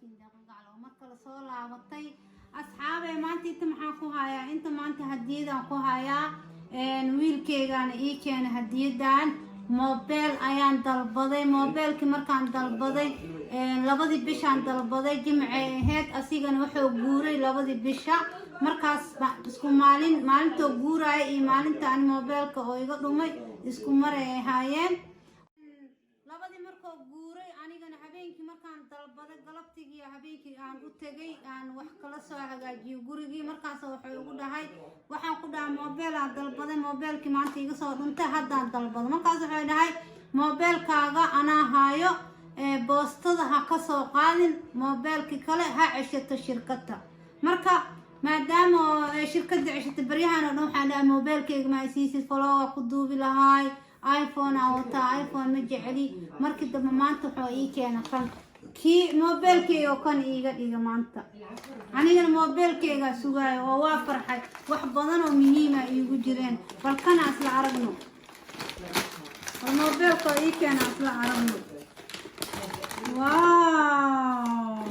Walaashiin Deeqa Gacal oo mar kale soo laabatay. Asxaabey, maanta inta maxaan ku hayaa? Inta maanta hadiyadaan ku hayaa. Wiilkeygaana ii keenay hadiyadan. Mobile ayaan dalbaday. Mobilkii markaan dalbaday, 2dii bishaan dalbaday, Jimcay ahayd. Asigana wuxuu guuray 2dii bisha. Markaas isku maalin, maalintoo guuraya iyo maalinta aan mobilka oo iga dhumay isku maray ay ahaayeen. 2dii markoo guuray, anigana habeenkii markaan dalbaday, galabtigii habeenkii aan u tegay, aan wax kala soo hagaajiyo gurigii. Markaas wuxuu igu dhahay, waxaan ku dhahay, mobile aan dalbaday, mobilkii maanta iga soo dhuntay, haddaan dalbado. Markaas wuxuu dhahay, "Mobilkaaga anaa haayo, boostada ha ka soo qaadin, mobilkii kale ha ceshato shirkadda." Marka maadaama shirkadda ceshatay, baryahan oo dhan waxaan dhahay, "Mobilkeyga ma isiisid? Vlog-ga ku duubi lahaay. iPhone aan wataa, iPhone ma jeceli." Markii dambe maanta wuxuu ii keenay kan, kii mobilkeyga oo kan iiga dhiga. Maanta anigana mobilkeygaa sugaayo oo waa farxay. Wax badan oo muhiima iigu jireen. Bal kana isla aragno, bal mobilka oo ii keena isla aragno. Wow,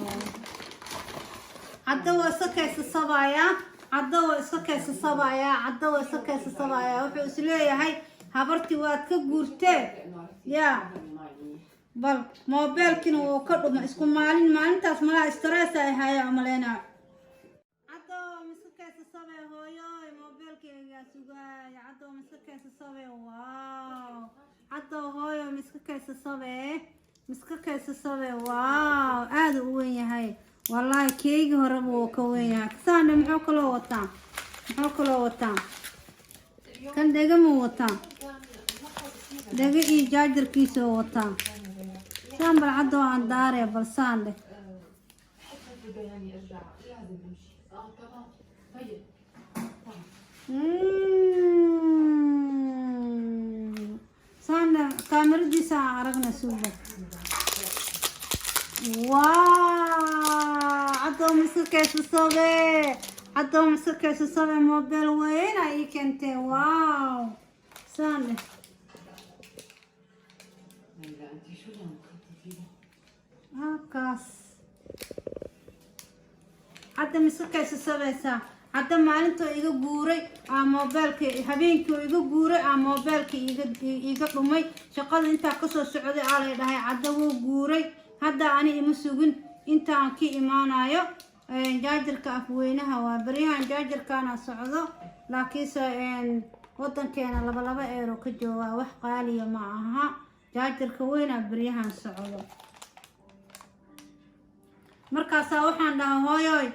cadda waa iska kaysasabayaa, cadda waa iska kaysasabayaa, cadda waa iska kaysasabayaa. Wuxuu isleeyahay, "Habartii waad ka guurtee." Yaa, bal mobilkiina wuu ka dhuma isku maalin. Maalintaas malaha stress ay haya umaleynaa. Caddo miska kaysasabee? Hooyoy, mobilkeygaa sugaaya. Caddo miska kaysasabee? Wow, caddo hooyo, miska kaysasabee? Miska kaysasabee? Wow, aada u weyn yahay. Wallaahi keygii horeba wuu ka weyn yahay. Kasaane muxuu kaloo wataa? Muxuu kaloo wataa? Kan dhegamuu wataa, dhega iyo jaajarkiisa oo wataa. Saan bal caddo aan daare, bal saan dheh. بده يعني ارجع، لازم امشي. اه تمام، طيب. Saan kaamiradiisa aan aragna suuba. Waa caddow miska kaysasobe, caddow miska kaysasobe. Mobile weyn aa ii keentee. Wow, saan dheh. هلا انت شو اللي عم تخططي له؟ Halkaas hadda miska kaysasabaysaa. Hadda maalintoo iga guuray aa mobilka, habeenkii oo iga guuray aa mobilka iga dhumay. Shaqada intaa kasoo socday aa lay dhahay, "Cadda wuu guuray." Hadda ani ima sugin intaan ka imaanayo. Jaajarka afweynaha waa baryahan jaajarkaana socdo, laakiinse wadankeena 2 2 euro ka joogaa, wax qaaliya ma aha. Jaajarka weynaa baryahan socdo. Markaasaa waxaan dhahaa, "Hooyoy."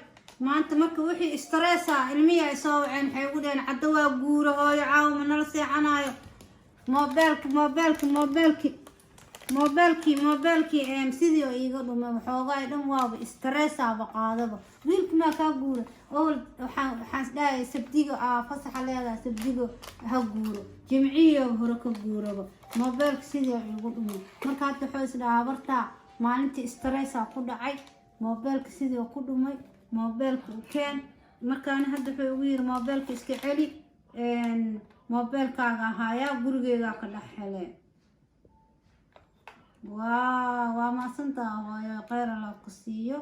Maanta marka wixii stress-a, ilmihii ay soo waceen, waxay ugu dhaheen, "Caddo waa guuro, hooyo, caawa ma nala seexanayo." Mobilki, mobilki, mobilki, mobilkii, mobilkii sidii oo iiga dhumay. Waxoogaa dhan waaba stress-aaba qaadaba. "Wiilki maa kaa guura?" Owal waxaan isdhahaya, "Sabdiga aa fasaxa leedahay, sabdiga ha guuro." Jimciyo hore ka guuraba, mobilka sidii oo iigu dhumay. Marka hadda wuxuu isdhahaa, "Bartaa maalintii stress-a ku dhacay, mobilka sidii oo ku dhumay, mobilka u keen." Markaana hadda wuxuu igu yiri, "Mobilka iska celi, mobilkaaga ahaayaa, gurigeegaa ka dhex hele." Waa maasantaa hooyo, kheyr Allah ku siiyo.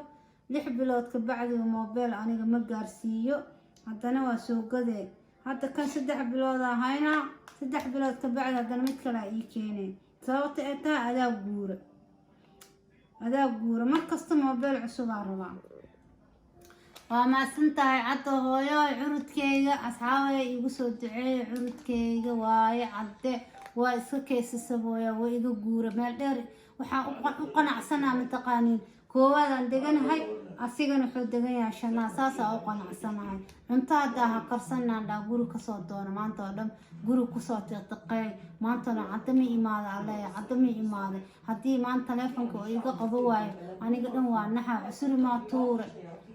6 bilood ka bacdiga mobile aniga ma gaarsiiyo, haddana waa soo gadee. Hadda kan 3 bilood ahaynaa, 3 bilood ka bacdi haddana mid kale ii keenay. Sababta ay tahay, adaa guura, adaa guura. Mar kasta mobile cusubaa rabaa. Waa mahadsan tahay cadda hooyo, curudkeyga. Asxaabaya, igu soo duceeya. Curudkeyga waaye cadde, waa iska keysasabooya, waa iga guura meel dheer. Waxaan u qanacsanaa, mataqaaniin, koowaadaan deganahay, asigana wuxuu degan yahay shanaa. Saasaa u qanacsanahay. Cunto haddaa ha karsanaan dhaa, guri kasoo doono. Maanta oo dhan guri kusoo tiqtiqeey. Maantana cadda ma imaada aleeya, cadda ma imaaday. Haddii maanta taleefonka oo iga qabo waayo, aniga dhan waa naxa. Cusuri maa tuure,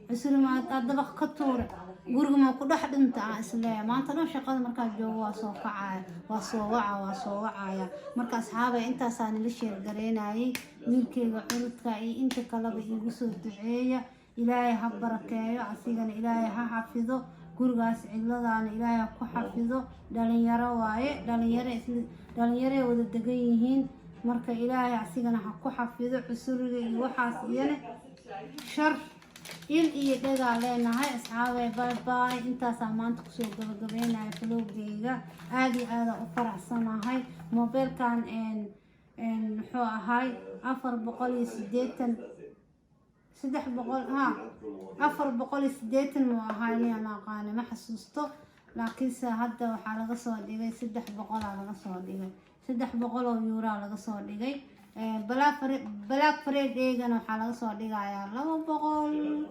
cusuri maa dabaq ka tuure, guriga ma ku dhex dhinta aan isleeya. Maanta dhan shaqada markaa joogo, waa soo kacaya, waa soo waca, waa soo wacaya. Marka asxaabay, intaasaa nila share-gareynayay. Wiilkeyga curudka iyo inta kaleba iigu soo duceeya. Ilaahay ha barakeeyo asigana, Ilaahay ha xafido. Gurigaas cidladaana Ilaahay ha ku xafido. Dhalinyaro waaye, dhalinyaro, dhalinyaray wada degan yihiin. Marka Ilaahay asigana ha ku xafido cusuriga iyo waxaas iyana. Shar il iyo dhagaa leenahay, asxaabey. Bye bye. Intaasaa maanta kusoo gabagabeynaya vlogeyga. Aada iyo aada u faraxsanahay. Mobeelkan muxuu ahay? 480, 300, ha, 480 muu ahay miya? Ma aqaani, ma xasuusto. Laakiinse hadda waxaa laga soo dhigay 300-aa laga soo dhigay, 300 oo yuuraa laga soo dhigay. Black Friday-gana waxaa laga soo dhigayaa 200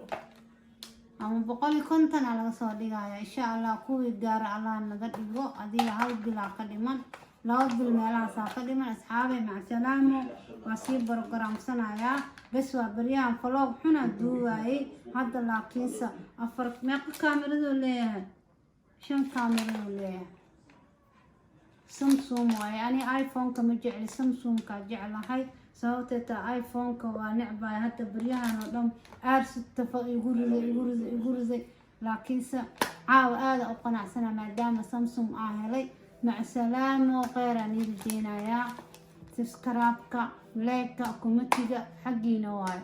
ama 150 aa laga soo dhigaya, insha Allah. Kuwii gaara Allah naga dhigo. Adiga hal bilaa ka dhiman, 2 bil meelahaasaa ka dhiman. Asxaabay, macsalaamo. Waa sii borogaraamsanayaa bes. Waa baryahan vlog xunaa duuwaayey hadda, laakiinse afar, meeqa kaamiraduu leeyahay? Shan kaamiraduu leeyahay. Samsung waaye. Ani iPhone-ka ma jecli, Samsung-ka jeclahay. Sababtee taa iPhone-ka waa necbahay. Hadda baryahan oo dhan aarsi tafa igu riday, igu riday, igu riday. Laakiinse caawa aada u qanacsana maadaama Samsung aa helay. Macsalaamo, kheyr aan ii rajeynayaa. Subscribe-ka, like-ka, comment-iga xaggiina waayo.